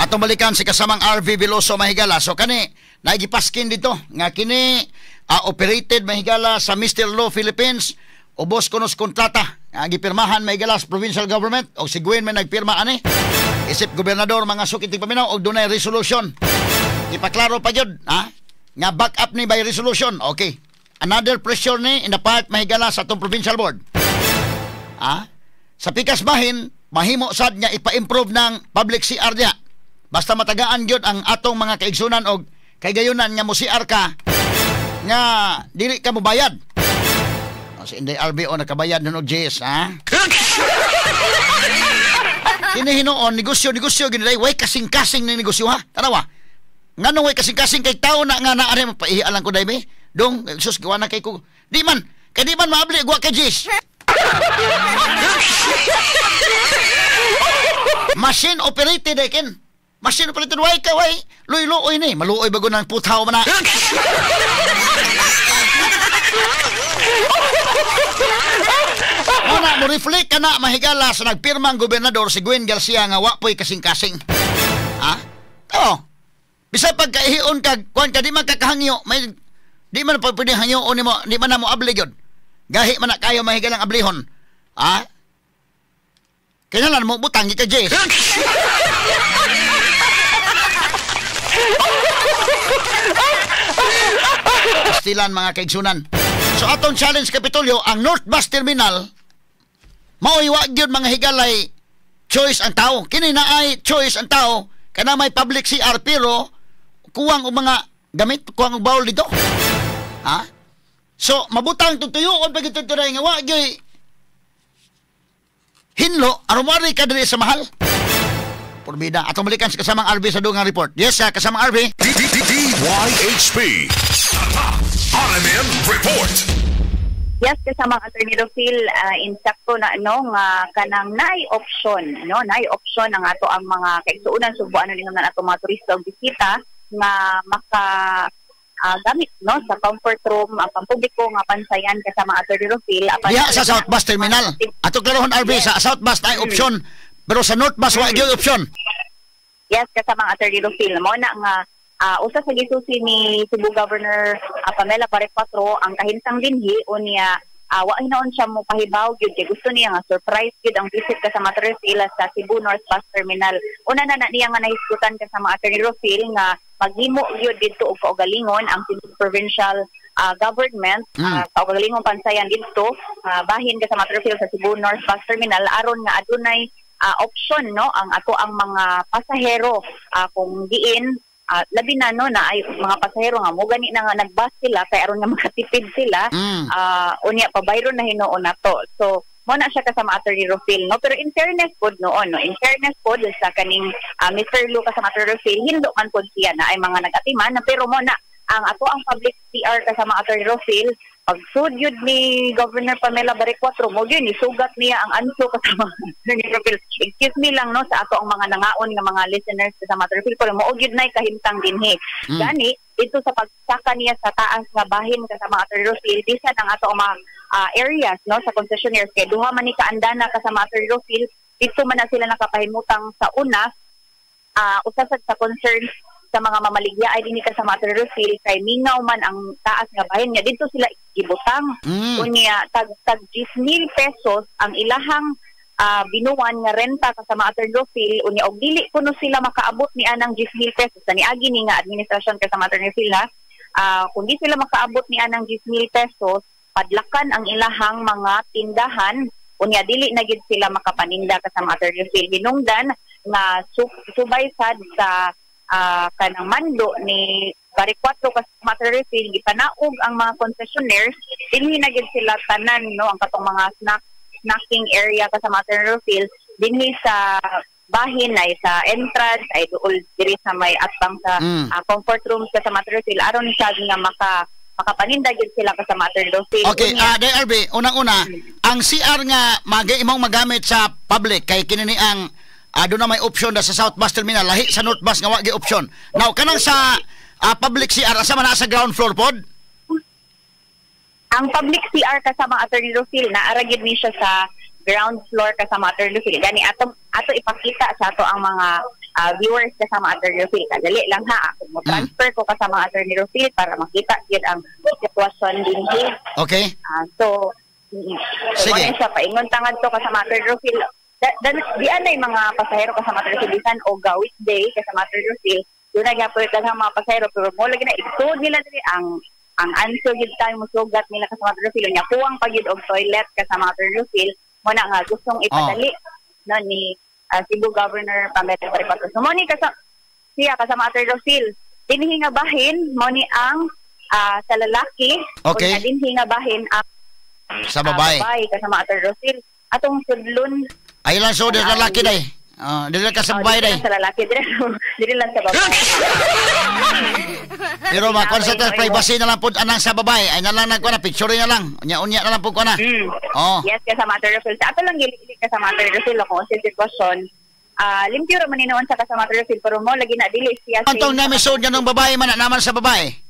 Atong balikan si kasamang RV Veloso, mahigala. So kani naigipaskin dito nga kini operated, mahigala, sa Mr. Law Philippines. Ubos kunos kontrata nga gipirmahan, mahigala, sa provincial government og si Gwen may nagpirma ani isip gobernador, mga suki tigpaminaw, og dunay resolution. Ipaklaro pa gyud ha nga back up ni by resolution. Okay. Another pressure ni in the part, mahigala, sa atong provincial board. Ah, sa pikas bahin mahimo sad nga ipa-improve ng public CR diha. Basta matagaan gyud ang atong mga kaigsunan og kaygayunan nga mo CR ka nga dili ka mobayad. O, si Inday RBO nakabayad nun og GS, ha? Kini hinuon negosyo negosyo gini, way kasing-kasing ni negosyo, ha. Tanawa. Ngano way kasing-kasing? Kay tao na nga naa paihi lang ko dai be. Dong sus, gawa na kay ko. Di man kay di man maabli gwa kay GS. Machine operated eh kin. Machine operated, way ka way. Luy-luoy ni, maluoy bago ng puthaw man na. Una, mo reflect ka na, mahigala, sa nagpirmang gobernador si Gwen Garcia nga wa po'y kasing-kasing. Ha? Oo. Bisag pagkaihion ka, kuan ka, di man kakahangyo, may, di man pa pwede hangyoon nimo, di man na mo abli yun. Gahi man na kayo, mahigalang, ablihon. Ha? Kailangan mo butang ka, Jess. Pastilan, mga kaigsunan. So atong challenge, Kapitolyo, ang North Bus Terminal mao'y wa gyud, mga higalay, choice ang tao. Kini na ay choice ang tao kana may public CR pero kuwang og mga gamit, kuwang og bowl dito. Ha? So mabutang tutuyoon pag ito nga wa gyud hinlo aron moari ka diri sa mahal. Porbida. Atong balikan sa kasamang RV sa dungang report. Yes, kasamang RV. DYHP. RMN Report. Yes, kasamang Attorney Rufil, insakto na no nga kanang naay option, no, naay option ang ato ang mga kaigsuonan, subuan ni naman ato mga turista og bisita nga maka gamit no sa comfort room ang pampubliko nga pansayan, kasama Attorney Rufil. Apan Diha sa South Bus Terminal. Ato klarohon, RV, sa South Bus ay option pero sa North Bus wa gyud option. Yes, kasama Attorney Rufil, mo na nga usa sa gisusi ni Cebu Governor Pamela Baricuatro ang kahintang dinhi. Unya wa hinoon siya mo pahibaw gyud kay gusto niya nga surprise gyud ang visit kasama Attorney Rufil sa Cebu North Bus Terminal. Una na na niya nga nahisgutan, kasama Attorney Rufil, nga maghimo gyud didto og kaugalingon ang Cebu Provincial Government kaugalingon pansayan didto bahin, kasama Attorney Rufil, sa Cebu North Bus Terminal aron nga adunay option no ang ato ang mga pasahero kung diin labi na no na ay mga pasahero nga mo gani na nga nagbus sila kay aron nga makatipid sila. Unya pabayro na hinuon nato. So mo na siya, kasama Attorney Rufil, no, pero in fairness pod noon no, in fairness pod sa kaning Mr. Lu, kasama Attorney Rufil, hindo man pod siya na ay mga nagatiman na, pero mo na ang ato ang public CR, kasama Attorney Rufil, pagsud yun ni Governor Pamela Baricuatro mo yun isugat niya ang anso, kasama Attorney Rufil. Excuse me lang no sa ato ang mga nangaon nga mga listeners, kasama Attorney Rufil, pero mo gyud nay kahimtang dinhi. Gani dito sa pagsaka niya sa taas nga bahin, kasama Attorney Rufil, bisan ang ato ang mga areas no sa concessionaires kay duha man ni kaandana, kasama Attorney Rufil, dito man na sila nakapahimutang sa una. Usa sad sa concerns sa mga mamaligya ay dinhi, kasama Attorney Rufil, kay mingaw man ang taas nga bahin nga dito sila gibutang. Unya tag tag 10,000 pesos ang ilahang binuwan nga renta, kasama Attorney Rufil. Unya og dili kuno sila makaabot ni anang 10,000 pesos sa niagi ni nga administrasyon, kasama Attorney Rufil, ha, kung di sila makaabot ni anang 10,000 pesos, padlakan ang ilahang mga tindahan. Unya dili na gid sila makapaninda, kasama Attorney Rufil. Hinungdan nga subay sad sa kanang mando ni Baricuatro, kasama Attorney Rufil, gipanaog ang mga concessionaires, dinhi na gid sila tanan no ang katong mga snacking area, kasama Attorney Rufil, dinhi sa bahin ay sa entrance ay duol diri sa may atbang sa comfort rooms, kasama Attorney Rufil, aron siya nga makapaninda gid sila, kasama Attorney Rufil. Okay, DRB, unang-una, ang CR nga imong magamit sa public kay kini ni ang doon na may option na sa South Bus Terminal, lahi sa North Bus nga wa gi option. Now kanang sa public CR, asa man na, sa ground floor pod? Ang public CR, kasama Attorney Rufil, naara gyud ni siya sa ground floor, kasama Attorney Rufil. Gani ato ato ipakita sa ato ang mga viewers kasama Attorney Rufil. Kadali lang ha, ako mo transfer ko kasama Attorney Rufil para makita gyud ang sitwasyon dinhi. Okay. So, sige. So, siya paingon tangad to kasama Attorney Rufil. Di anay mga pasahero kasama Attorney Rufil bisan og weekday kasama Attorney Rufil. Doon na gyapon daghang mga pasahero pero mo lagi na igsuod nila diri ang anso gyud tayo musugat nila kasama Attorney Rufil. Nya kuwang pa gyud og toilet kasama Attorney Rufil. Mo na nga gustong ipadali no ni Cebu Governor Pamela Baricuatro. So mo ni siya kasama Attorney Rufil. Dinhi nga bahin mo ni ang sa lalaki. Okay. O dinhi nga bahin ang sa babae. Kasama Attorney Rufil. Atong sudlon ay lang so dili lalaki day. Dili ka sa babae day. Sa lalaki dili lang sa babae. Pero ma-consent privacy na lang pud anang sa babae. Ay na lang nagkuha na picture na lang. Unya-unya na lang pud kuha na. Oh. Yes, kasama Attorney Rufil. Sa ato lang gili kasama Attorney Rufil ako sa sitwasyon. Limpyo ra man ni noon sa kasama Attorney Rufil pero mo lagi na dili siya. Antong nami sud nga nung babae man naman sa babae.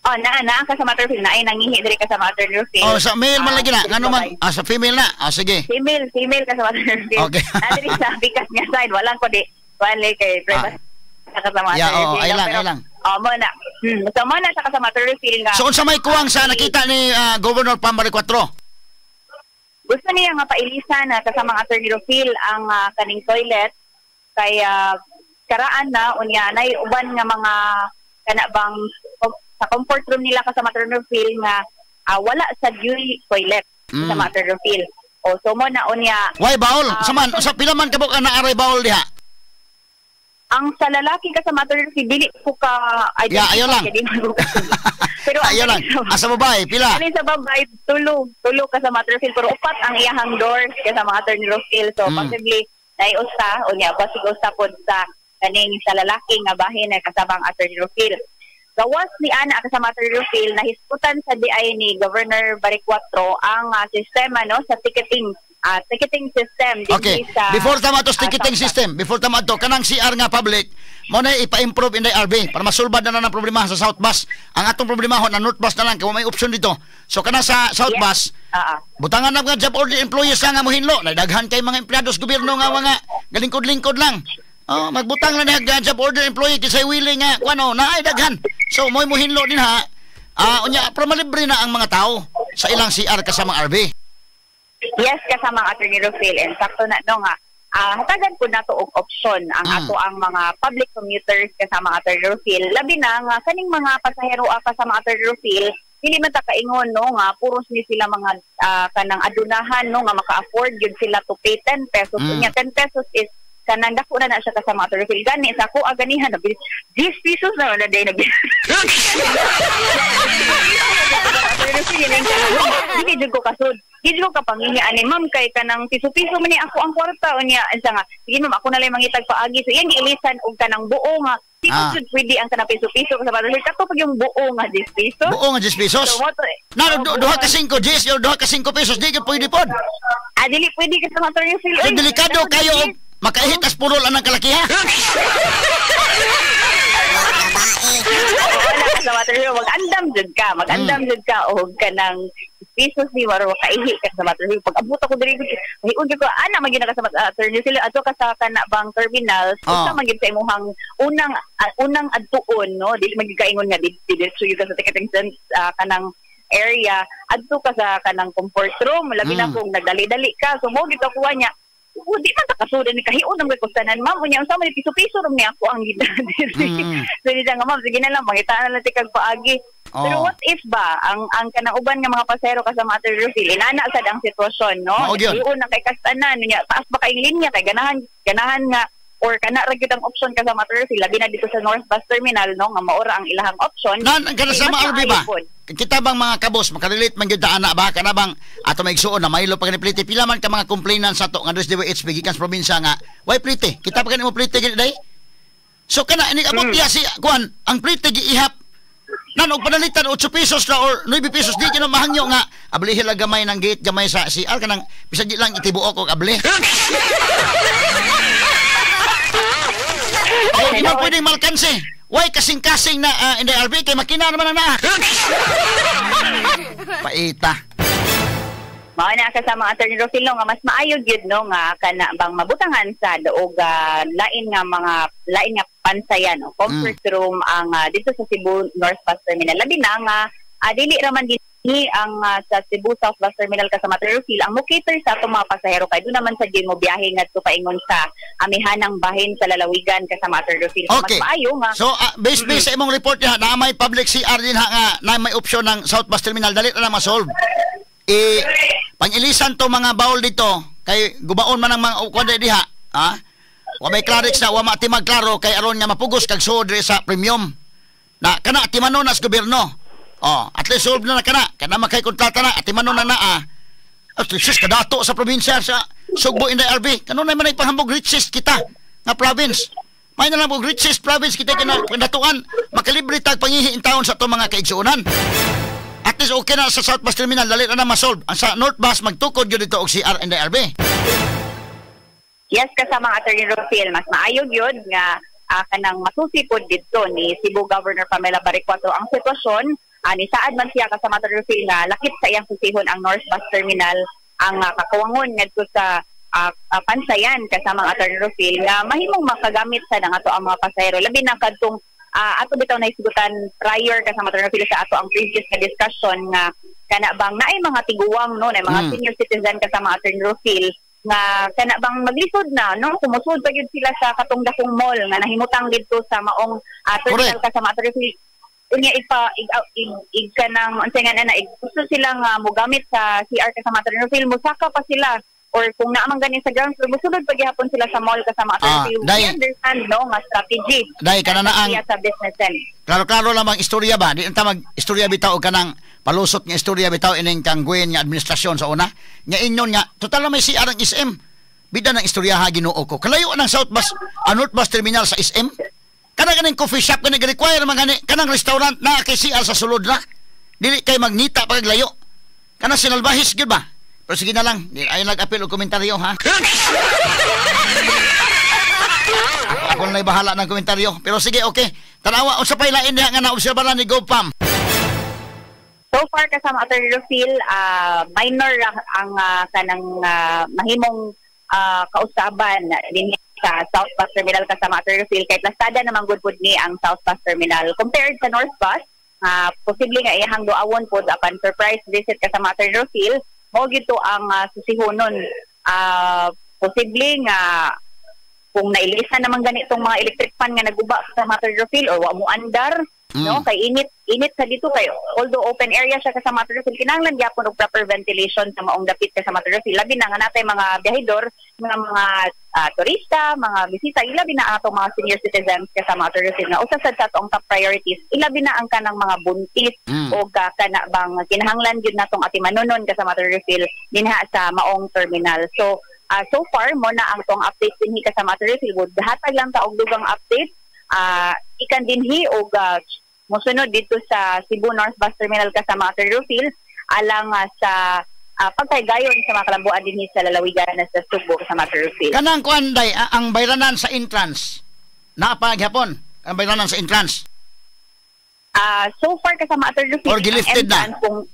Oh, na kasama Attorney Rufil na ay nangihi diri kasama Attorney Rufil. Oh, sa male man lagi na. Ngano man sa female na. Sige. Female kasama Attorney Rufil. Okay. Na diri sa bikas nga side walang ko di wala kay privacy kasama yeah, Attorney Rufil. Ay lang, ay lang. Oh, mo na. So mo na sa kasama Attorney Rufil nga. So unsa may kuwang sa nakita ni Governor Pam Baricuatro? Gusto niya nga pailisan na kasama Attorney Rufil ang kaning toilet kay karaan na unya nay uban nga mga kana bang sa comfort room nila kasama Attorney Rufil nga wala sa gyuy toilet kasama Attorney Rufil. O so mo na unya. Why baol? Saman sa pila man kabuk ang naaray baol diha? Ang sa lalaki kasama Attorney Rufil dili ko ka yeah, ayaw lang. Pero ayaw lang. Sa babae pila? Ani sa babae tulo kasama Attorney Rufil pero upat ang iyahang doors kasama Attorney Rufil. So possibly naiusta unya basig usta pod sa kaning sa lalaki nga bahin na kasama ang Attorney Rufil. Gawas ni ana kasama Attorney Rufil nahisgutan sa DI ni Governor Baricuatro ang sistema no sa ticketing ticketing system. Okay. Sa, before tama to ticketing system, before tama to kanang CR nga public mo na ipa-improve in the RB para masulbad na lang ang problema sa South Bus. Ang atong problema ho na North Bus na lang kay may option dito. So kana sa South yes. Bus, butangan na mga job order employees lang nga mohinlo. Daghan kay mga empleyado sa gobyerno nga mga galingkod-lingkod lang. Oh, magbutang lang na job order employee kisay willing nga kuno na ay daghan. So mo'y mohinlo din ha. Unya pero malibre na ang mga tao sa ilang CR kasama RB. Yes, kasama ang Attorney Rufil. And sakto na no nga, hatagan po nato og option ang ato ang mga public commuters kasama ang Attorney Rufil. Labi na nga kaning mga pasahero kasama Attorney Rufil, dili man ta kaingon no nga puros ni sila mga kanang adunahan no nga maka-afford gyud sila to pay 10 pesos. Unya 10 pesos is kanang dako na siya kasama Attorney Rufil. Gani sa ako aganihan 10 pesos na wala day nag. Dili jud ko kasud. Dili ko kapangihi ani ma'am kay kanang piso-piso man ni ako ang kwarta unya unsa nga sige ma'am ako na lang mangitag paagi. So iyang giilisan og kanang buo nga di ko jud pwede ang kanang piso-piso kasama Attorney Rufil. Kato pag yung buo nga 10 pesos. Buo nga 10 pesos. So, na duha ka 5 10 or duha ka 5 pesos di gyud pwede pod. Dili pwede kasama Attorney Rufil. So delikado kayo makaihit as purol anang kalakiha. Wala kasama Attorney Rufil, mag-andam jud ka, mag-andam jud ka og kanang pesos ni maro kaihi ka sa Attorney Rufil. Pag abot ako diri mahiun jud ko ana man gyud na kasama Attorney Rufil adto ka sa kana bang terminal usa man gyud sa imong unang adtuon no dili man gyud kaingon nga diretso gyud ka sa ticketing kanang area adto ka sa kanang comfort room labi na kung nagdali-dali ka so mo gyud kuha niya. Di man ta kasudan ni kahiun ang kustanan ma'am unya unsa man piso-piso rom ni ako ang gidad. So di nga ma'am sige na lang mangitaan na lang tikag paagi. Pero what if ba ang kanang uban nga mga pasahero kasama Attorney Rufil inana sad ang sitwasyon no? Hiun ang kay kastanan unya taas ba kay linya kay ganahan nga or kana ra gyud ang option kasama Attorney Rufil labi na dito sa North Bus Terminal no nga maura ang ilahang option. Nan kana sa RB ba? Kita bang mga kabos makarelate man gyud ta ana ba kana bang ato maigsuon na mahilo pa kani plite pila man ka mga complainant sa ato nga DYHP gikan sa probinsya nga way plite kita pa kani mo plite gid day. So kana ini abot niya si kuan ang plite giihap nan og panalitan 8 pesos na or 9 pesos di kino mahangyo nga ablihi lang gamay ng gate gamay sa CR kanang bisan di lang itibuok og abli. Di man pwedeng malkanse. Why kasing-kasing na in the RB kay makina naman ang naa. Paita. Mao na, kasama Attorney Rufil, no, nga mas maayo gyud, no, nga kana bang mabutangan sa og lain nga mga lain nga pansayan o comfort room ang dito sa Cebu North Bus Terminal. Labi na nga dili ra man dinhi ang sa Cebu South Bus Terminal, kasama Attorney Rufil, ang mo-cater sa atong mga pasahero kay doon naman sa mo biyahe ngadto paingon sa amihanang bahin sa lalawigan, kasama Attorney Rufil. So, mas maayo nga So, based sa imong report niya, na may public CR din ha, nga na may option ng South Bus Terminal, dali na lang ma-solve. Eh, pangilisan to mga bawol dito, kay gubaon man ang mga kuan diha, ha? Wa may clarix na wa matimag klaro kay aron nga mapugos kag suod diri sa premium. Na kana atimanon na sa gobyerno. Oh, at least solve na na kana. Kana makay kontrata na atimanon na naa. At least kadato sa probinsya sa Sugbo in the RB. Kanunay man ay panghambog richest kita nga province. May na lang og richest province kita kana kandatuan makalibre tag pangihi in taon sa atong mga kaigsuonan. At least okay na sa South Bus Terminal, dali na na ma-solve. Ang sa North Bus magtukod gyud dito og CR and RB. Yes, kasama Attorney Rufil, mas maayo gyud nga kanang masusi pod didto ni Cebu Governor Pamela Baricuatro ang sitwasyon. Ni saad man siya, kasama Attorney Rufil, nga lakip sa iyang susihon ang North Bus Terminal ang kakawangon ngadto sa pansayan, kasama ang Attorney Rufil, nga mahimong makagamit sa nga ato ang mga pasahero, labi na kadtong ato bitaw nahisgutan prior, kasama Attorney Rufil, sa ato ang previous nga discussion nga kana bang naay mga tiguang, no, na mga senior citizen, kasama Attorney Rufil, nga kana bang maglisod na, no, kumusod pa gyud sila sa katong dakong mall nga nahimutang didto sa maong terminal, kasama Attorney Rufil. Unya ipa ig, ig, ig kanang unsa nga na ig, gusto sila nga mogamit sa CR, kasama Attorney Rufil, musaka pa sila or kung naa man gani sa ground floor, musulod pa gihapon sila sa mall, kasama Attorney Rufil. We understand, no, nga strategy Dai, kana na siya sa business end. Klaro-klaro lamang istorya ba? Di ta mag istorya bitaw og kanang palusot nga istorya bitaw ining kang Gwen nga administrasyon sa una. Nga inyon nga total na may CR ang SM. Bida ng istorya ha, Ginoo ko. Kalayo ng South Bus, ang North Bus Terminal sa SM. Kana kaning coffee shop kani require man gani kanang restaurant na kay CR sa sulod ra. Dili kay magnita paglayo. Kana sinalbahis gyud ba? Pero sige na lang, di ay nag-apil og komentaryo ha. Ako na bahala ng komentaryo. Pero sige, okay. Tanawa, unsa pa'y lain diha nga naobserba na ni GovPam? So far, kasama Attorney Rufil, minor ang kanang mahimong kausaban din sa South Bus Terminal, kasama Attorney Rufil, kay plastada naman gud pud ni ang South Bus Terminal compared sa North Bus. Posible nga iyahang duawon pod apan surprise visit, kasama Attorney Rufil, mao gyud to ang susihonon. Posible nga kung nailisan naman ganitong mga electric fan nga naguba sa Attorney Rufil or wa mo andar, no, kay init init sa dito kay although open area siya, kasama Attorney Rufil, kinahanglan gyapon og proper ventilation sa maong dapit, kasama Attorney Rufil, labi na nga natay mga biyahedor nga mga turista, mga bisita, ilabi na ang atong mga senior citizens, kasama Attorney Rufil, nga usa sad sa atong top priorities, ilabi na ang kanang mga buntis o kana bang kinahanglan gyud natong atimanunon, kasama Attorney Rufil, dinha sa maong terminal. So so far mo na ang tong update dinhi, kasama Attorney Rufil. Would hatag lang ta og dugang update ikan dinhi og mosunod dito sa Cebu North Bus Terminal, kasama Attorney Rufil, alang sa pagkaygayon sa mga kalambuan dinhi sa lalawigan na sa Sugbo, kasama Attorney Rufil. Kanang kuan day, ang bayranan sa entrance. Naa pa gyapon ang bayranan sa entrance? So far, kasama Attorney Rufil, Or ang gilifted na? Entrance, kung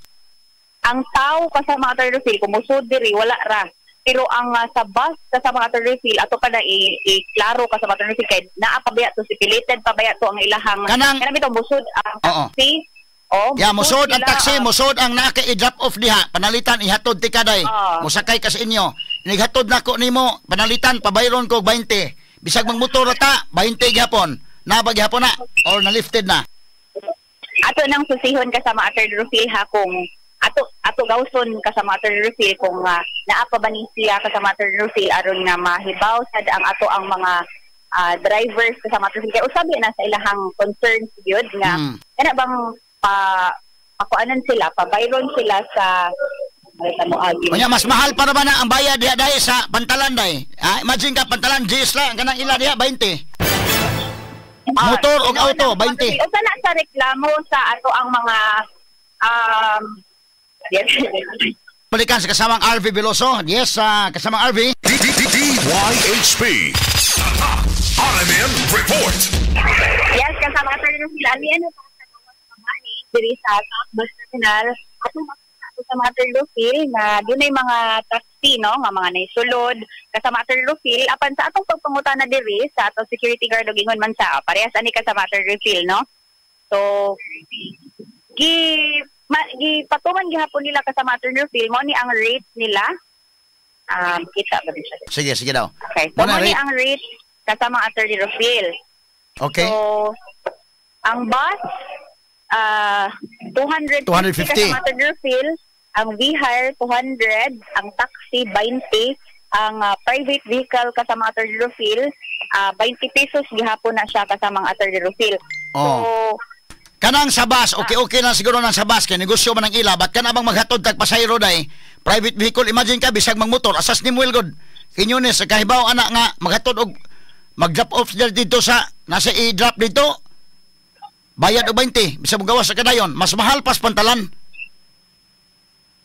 ang tao, kasama Attorney Rufil, kung musud diri, wala ra. Pero ang sa bus, kasama Attorney Rufil, ato pa na i-klaro, kasama Attorney Rufil, kay naa pa baya to, stipulated pa baya to ang ilahang kanang bitong musud ang taxi. Oh, Ya, musod ang sila, taxi, musod ang naa kay i-drop off diha. Panalitan ihatod ti kaday. Musakay ka sa inyo. Nighatod nako nimo, panalitan pabayron ko og 20. Bisag magmotor ra ta, 20 gyapon. Naa ba gyapon na or na lifted na? Ato nang susihon, kasama Attorney Rufil, ha, kung ato ato gawson, kasama Attorney Rufil, kung naa pa ba ni siya, kasama Attorney Rufil, aron nga mahibaw sad ang ato ang mga drivers, kasama Attorney Rufil, kay usabi na sa ilahang concerns gyud nga kana bang pa pakuanan sila, pabayron sila sa ay, mo agi. Unya mas mahal pa na ba na ang bayad diha dai sa pantalan dai? Ah, imagine ka pantalan 10 lang kanang ila diha 20. Motor og Tinuod auto, na, 20. Usa na sa reklamo sa ato ang mga yes. Balikan sa kasamang RV Veloso. Yes, kasamang RV. D D D DYHP. RMN Report. Yes, kasama Attorney Rufil. Ali, ano pa sa gawas pamani diri sa South Bus Terminal. Ato makita ato Kasama Atty. Rufil na dunay mga taxi, no, nga mga naisulod kasama Atty. Rufil, apan sa atong pagpangutana diri sa atong security guard og ingon man sa parehas ani kasama Atty. Rufil, no. So gi patuman gihapon nila kasama Atty. Rufil, mo ni ang rate nila. Kita ba din siya? Sige, sige daw. Okay. So Mo na mo ni rate. ang rate kasama Atty. Rufil. So, ang bus, 250, 250. kasama Atty. Rufil, ang V-Hire, 200, ang taxi, 20, ang private vehicle kasama Atty. Rufil, 20 pesos gihapon na siya kasama ang Atty. Rufil. So, Kanang sa bus, okay okay lang siguro nang sa bus kay negosyo man ang ila, but kana bang maghatod tag pasahero day, private vehicle, imagine ka bisag magmotor, asas ni Muel god. Quiñones sa kahibaw ana nga maghatod og mag-drop off sila dito sa nasa i-drop dito. Bayad og 20, bisag mogawas sa kadayon, mas mahal pas pantalan.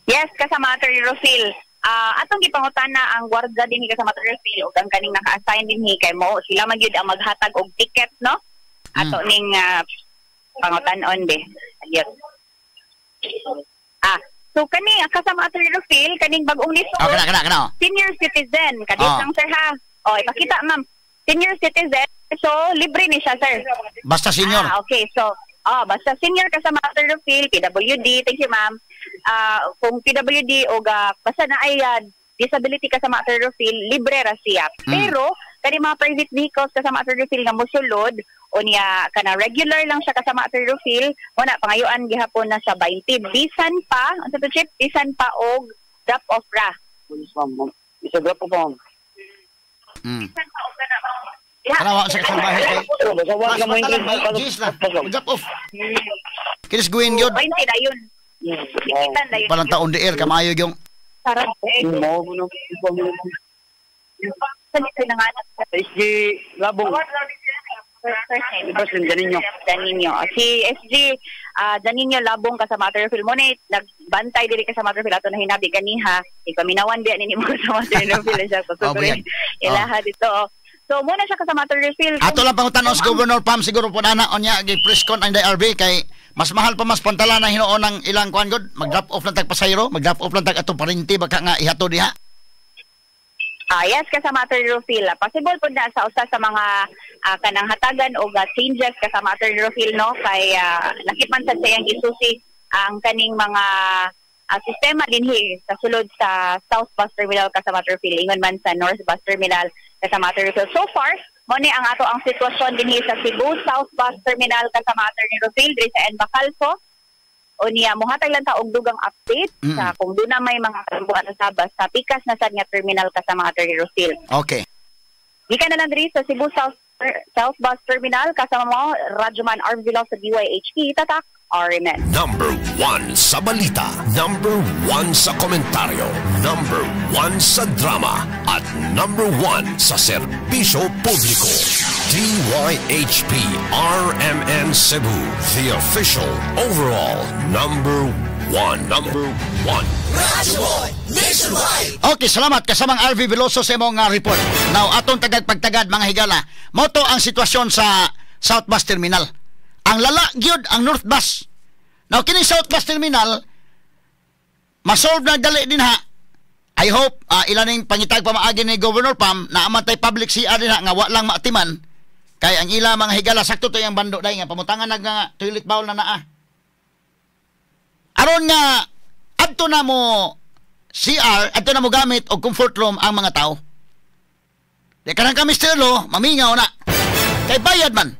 Yes, kasama Atty. Rufil. Atong gipangutana ang gwardiya dinhi kasama Atty. Rufil ug ang kaning naka-assign dinhi kay mo sila man gyud ang maghatag og ticket, no? Ato ning pangutan-on be. Ayun. So kani kasama Atty. Rufil, kaning bag-ong lisod. Oh, kana kana kana. Senior citizen kadit lang, sir, ha. O ipakita, ma'am. Senior citizen, so libre ni siya, sir. Basta senior. Ah, okay. So, basta senior ka sa Atty. Rufil, PWD, thank you, ma'am. Kung PWD o ga, basta na ay disability ka sa Atty. Rufil, libre ra siya. Pero kani mga private vehicles kasama Atty. Rufil nga mosulod o niya kana regular lang siya kasama Atty. Rufil, mo na pangayuan gihapon na sa 20. Bisan pa, unsa to, Chip? Bisan pa og drop off ra. Isa drop off, ma'am. Bisan pa og kana. Diha. Kana wa sa kasalbahe kay. Basta wa Mas ka mo pantalan interest. ba? Gis na. Drop off. Kinis guin gyud. 20 na yun. Tikitan na yun. Palang taon di air kamayo yung Sarap. Mo mo no. Sa dito na nga. SG Labong. First name. First name, Daninho. Daninho. Si SG Daninho Labong kasama Atty. Rufil. Mo ni nagbantay diri kasama Atty. Rufil ato na hinabi ganiha. Ipaminawan biya nini mo kasama Atty. Rufil siya. So, Oh, buyag. ilaha dito. So muna siya kasama Atty. Rufil. Ato lang pangutanon sa Governor Pam siguro po na unya gi press con ang DRB kay mas mahal pa mas pantalan na hinuon ng ilang kuan god, mag-drop off lang tag pasahero, mag-drop off lang tag atong parinti baka nga ihato diha. Yes, kasama Atty. Rufil. Possible po na sa usa sa mga kanang hatagan o changes kasama Atty. Rufil, no, kay lakip man sad sa iyang gisusi ang kaning mga sistema dinhi sa sulod sa South Bus Terminal kasama Atty. Rufil, ingon man sa North Bus Terminal kasama Atty. Rufil. So far, mo ni ang ato ang sitwasyon dinhi sa Cebu South Bus Terminal kasama Atty. Rufil diri sa N. Bacalso. O niya mohatag lang ta og dugang update sa kung doon na may mga kalambuan sa sa pikas na sad nga terminal kasama Atty. Rufil. Gikan na lang diri sa Cebu South South Bus Terminal, kasama mo Radyoman RV sa DYHP Tatak RMN. Number 1 sa balita. Number 1 sa komentaryo. Number 1 sa drama. At number 1 sa serbisyo publiko. DYHP RMN Cebu. The official overall number 1. Number 1. Okay, salamat kasamang RV Veloso sa imong report. Now, atong tagad pagtagad, mga higala. Moto ang sitwasyon sa South Bus Terminal. Ang lala gyud ang North Bus. Now, kini South Bus Terminal masolve na dali din ha. I hope ilan ning pangitag pamaagi ni Governor Pam na amantay public CR din ha nga wa lang maatiman kay ang ila, mga higala, sakto to yung bando dai nga pamutangan nag nga toilet bowl na naa. Aron nga adto na mo CR, adto na mo gamit og comfort room ang mga tao. Di kanang ka, Mr. Lo, mamingaw na. Kay bayad man.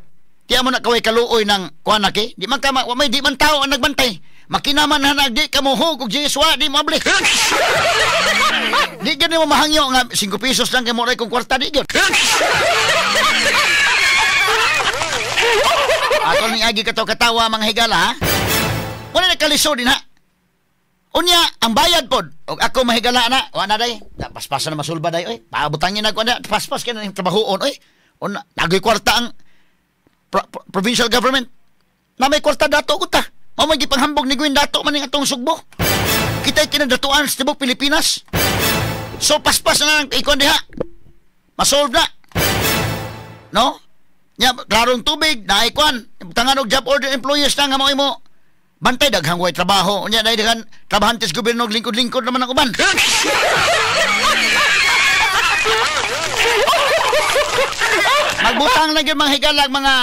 Di mo na kaway kaluoy ng kuan na ki. Di man ka wa may di man tao ang nagbantay. Makinaman na nag di ka mo hug og Jeswa, di mo abli. Di gyud mo mahangyo nga 5 pesos lang kay mo ray kong kwarta, di gyud. Ato ning agi kato katawa, mga higala, ha. Wala na kalisod din ha. Unya, ang bayad pod. Og ako mahigala na, wa na day. Da, paspasan na masulba day oy. Paabutangin na ko na, paspas kay na ning trabahoon oy. Una, nagoy kwarta ang provincial government. Na may kwarta dato gud ta. Mao man gipanghambog ni Gwen Dato man ning atong Sugbo. Kita'y kinadatuan sa tibok Pilipinas. So paspas na lang ikon diha. Masolve na. No? Nya, klarong tubig, naay kwan. Tangan og job order employees na nga mao imo. Bantay daghang way trabaho. Unya dai daghan trabahante sa gobyerno, lingkod-lingkod naman ang uban. Magbutang lang yung mga higalag mga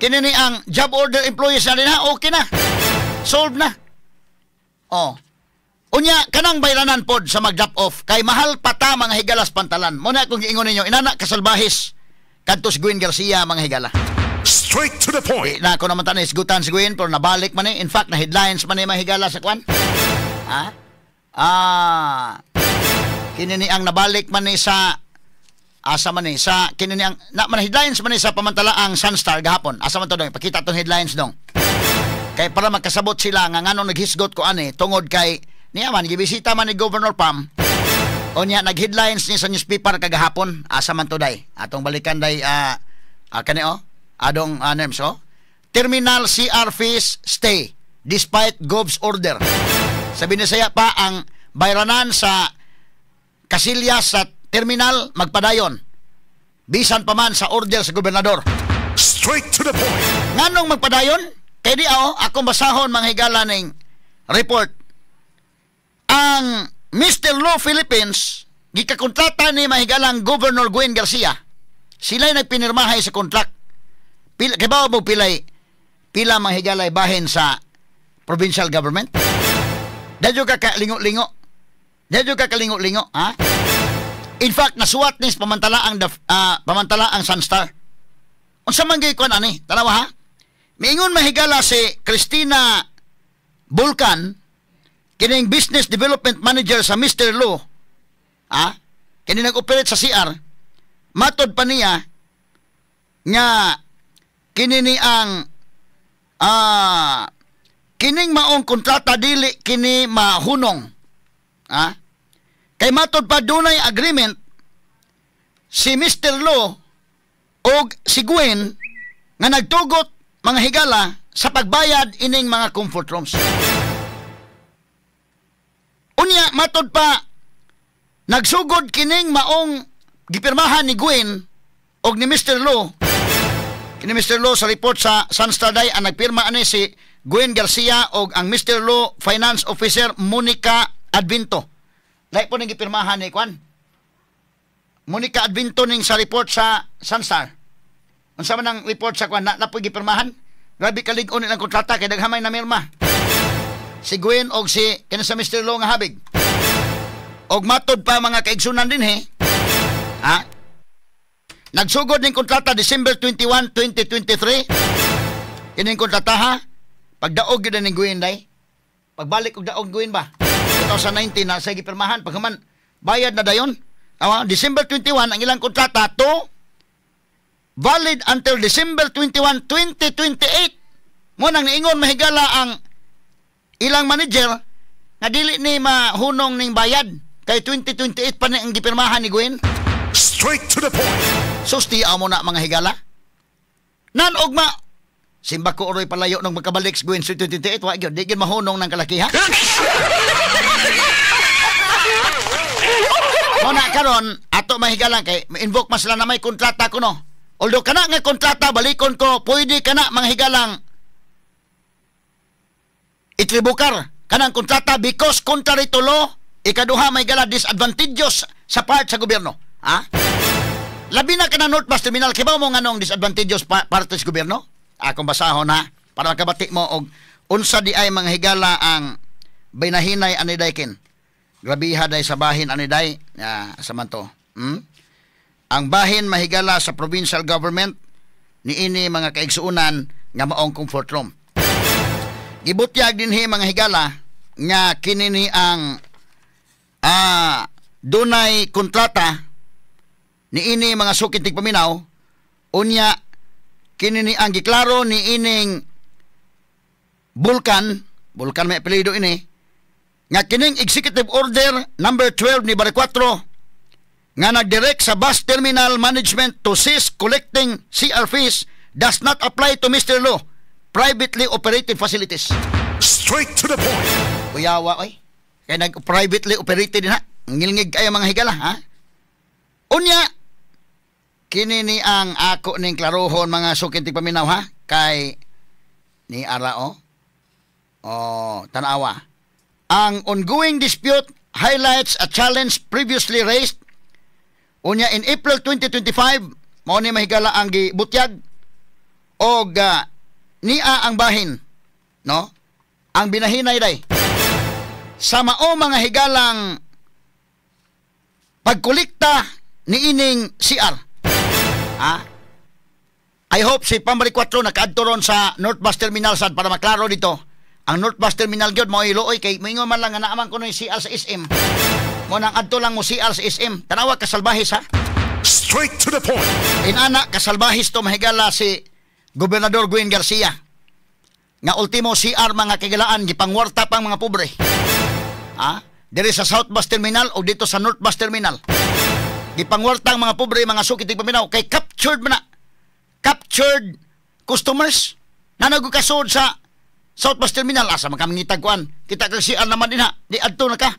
kini ni ang job order employees na rin ha, okay na. Solve na. Oh. Unya kanang bayranan pod sa mag-drop off kay mahal pa ta mga higalas pantalan. Muna akong giingon ninyo inana kasalbahis kadto si Gwen Garcia mga higala. Straight to the point. Di na ako naman tanay isgutan si Gwen pero nabalik man eh. In fact, na headlines man eh mga higala sa kwan. Ha? Ah. Kini ni ang nabalik man ni sa asa man ni sa kini ni ang na man headlines man ni sa pamantalaang Sunstar gahapon. Asa man to dong? Pakita tong headlines dong. Kay para makasabot sila nga nganong naghisgot ko ani tungod kay niya man gibisita man ni Governor Pam. Unya nag-headlines ni sa newspaper kagahapon. Asa man to day? Atong balikan day kani oh. Adong nerms oh. Terminal CR fees stay despite Gov's order. Sabi ni saya pa ang bayranan sa Casillas sa terminal magpadayon bisan pa man sa order sa gobernador. Straight to the point. Nganong magpadayon? Kay di ako akong basahon mga higala ning report. Ang Mr. Law Philippines gikakontrata ni mahigalang Governor Gwen Garcia. Sila'y nagpinirmahay sa contract. Pila, kay ba mo pilay pila mga higalay bahin sa provincial government? Dadyo ka kalingo-lingo. Dadyo ka kalingo-lingo, ha? In fact, nasuwat ni pamantala ang Sunstar. Unsa man gyud kuan ani? Tanawa ha? Miingon mahigala si Christina Bulkan, kining business development manager sa Mr. Lo, ha? Kini nag-operate sa CR. Matod pa niya nga kini ni ang kining maong kontrata dili kini mahunong. Ha? Kay matod pa dunay agreement si Mr. Lo og si Gwen nga nagtugot mga higala sa pagbayad ining mga comfort rooms. Unya matod pa nagsugod kining maong gipirmahan ni Gwen og ni Mr. Lo. Kini Mr. Lo sa report sa Sunstar Day ang nagpirma ani si Gwen Garcia og ang Mr. Lo Finance Officer Monica Advento. Lahi po ning gipirmahan ni kwan. Monica Advento ning sa report sa Sunstar. Unsa man ang report sa kwan na napoy gipirmahan? Grabe kalig-on nilang kontrata kay daghan may namirma. Si Gwen og si kini sa Mr. Lo nga habig. Og matod pa mga kaigsunan dinhi. Ha? Nagsugod ning kontrata December 21, 2023. Kining kontrata ha. Pagdaog gyud ning Gwen day. Pagbalik og daog Gwen ba? 2019 na sa gipirmahan paghuman bayad na dayon. Awa, December 21 ang ilang kontrata to valid until December 21, 2028. Mo nang niingon mahigala ang ilang manager nga dili ni mahunong ning bayad kay 2028 pa ni ang gipirmahan ni Gwen. Straight to the point. Susti mo na mga higala. Nan og ma simba ko oroy palayo nung magkabalik sa Gwen sa 2028 wa gyud di gyud mahunong ng kalakiha. Mo na karon ato mahigalang kay invoke man sila na may kontrata kuno. Although kana nga kontrata balikon ko pwede kana mga higalang itribukar kanang kontrata because contrary to law, ikaduha may gala disadvantageous sa part sa gobyerno. Ha? Labi na kana North Bus Terminal, kibaw mo nganong disadvantageous parte sa gobyerno? Akong basahon ha, para makabati mo og unsa di ay mga higala ang binahinay ani daykin. Grabiha day sa bahin ani day, sa man to. Hmm? Ang bahin mahigala sa provincial government niini mga kaigsuonan nga maong comfort room. Gibutyag dinhi mga higala nga kini ni ang dunay kontrata niini mga sukit tigpaminaw. Unya kini ni ang giklaro ni ining Bulkan may apelyido ini nga kining Executive Order number 12 ni Baricuatro nga nagdirect sa bus terminal management to cease collecting CR fees does not apply to Mr. Lo privately operated facilities. Straight to the point. Kuyawa oy. Kay nag privately operated din ha. Ngilngig kayo mga higala ha. Unya kini ni ang ako ning klarohon mga sukin tigpaminaw ha kay ni ara o. Oh, tanawa. Ang ongoing dispute highlights a challenge previously raised. Unya in April 2025, mao ni, mahigala, ang gibutyag og niya ang bahin, no? Ang binahinay day sa mao mga higalang pagkolekta ni ining CR. Ah? I hope si Pam Baricuatro nakaadto ron sa North Bus Terminal sad para maklaro dito. Ang North Bus Terminal gyud mao iluoy kay moingon man lang nga naa man kuno yung CR sa SM. Mo nang adto lang mo CR sa SM. Tanawa kasalbahis ha. Straight to the point. Inana kasalbahis to, mahigala, si Gobernador Gwen Garcia. Nga ultimo CR, mga kahigalaan, gipangwarta pang mga pobre. Ha? Diri sa South Bus Terminal o dito sa North Bus Terminal. Gipangwarta ang mga pobre, mga suki tigpaminaw kay captured man na. Captured customers na nagukasod sa South Bus Terminal. Asa man kamangitag kuan? Kita kag CR naman din ha. Di adto na ka.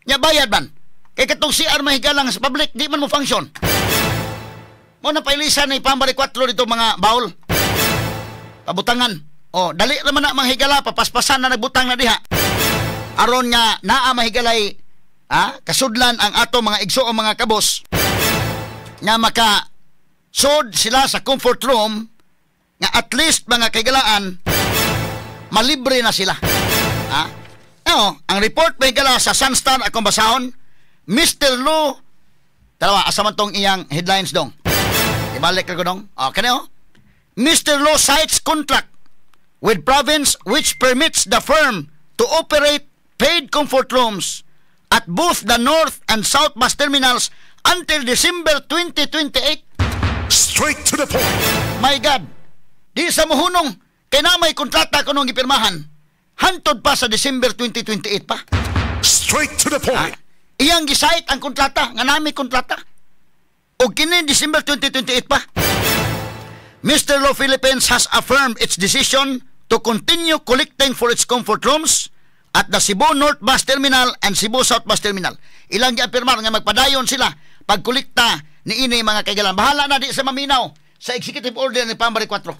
Nya bayad man. Kay katong CR, mahigalang, sa public, di man mo function. Mo na pailisan ni Pam Baricuatro dito mga bawl. Pabutangan. O, dali naman na, mga higala, papaspasan na nagbutang na diha. Aron nga naa, mahigalay, kasudlan ang ato mga igsoong mga kabos nga maka sod sila sa comfort room nga at least, mga kaigalaan, malibre na sila. Ha? Oh, ang report, mahigala, sa Sunstar akong basahon, Mr. Lu, dalawa, asa man tong iyang headlines dong? Ibalik ko dong. Okay na oh. Mr. Lo cites contract with province which permits the firm to operate paid comfort rooms at both the North and South Bus Terminals until December 2028. Straight to the point. My God, di sa muhunong, kay na may kontrata ko nung gipirmahan. Hantod pa sa December 2028 pa. Straight to the point. Iyang gi-cite ang kontrata, nga nami kontrata. O kini December 2028 pa. Mr. Law Philippines has affirmed its decision to continue collecting for its comfort rooms at the Cebu North Bus Terminal and Cebu South Bus Terminal. Ilang giapirmar nga magpadayon sila pagkolekta ni ini, mga kaigalan. Bahala na di sa maminaw sa executive order ni Pam Baricuatro.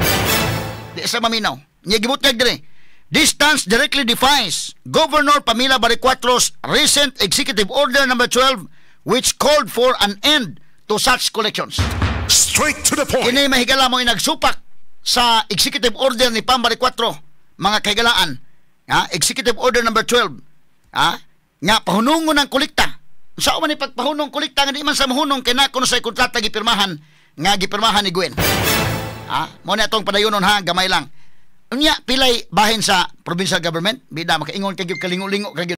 Di sa maminaw. Nya gibutyag dire. This stance directly defies Governor Pamela Baricuatro's recent Executive Order number 12, which called for an end to such collections. Straight to the point. Kini, mahigala, mo nagsupak sa Executive Order ni Pam Baricuatro, mga kahigalaan. Ha? Executive Order number 12. Ha? Nga pahunungon ang kolekta. Sa man ni pagpahunong kolekta nga di man sa mahunong kay na kuno sa kontrata gipirmahan nga gipirmahan ni Gwen. Ha? Mo na atong padayonon ha, gamay lang. Unya pilay bahin sa provincial government, bida makaingon kay gyud kalingo-lingo kay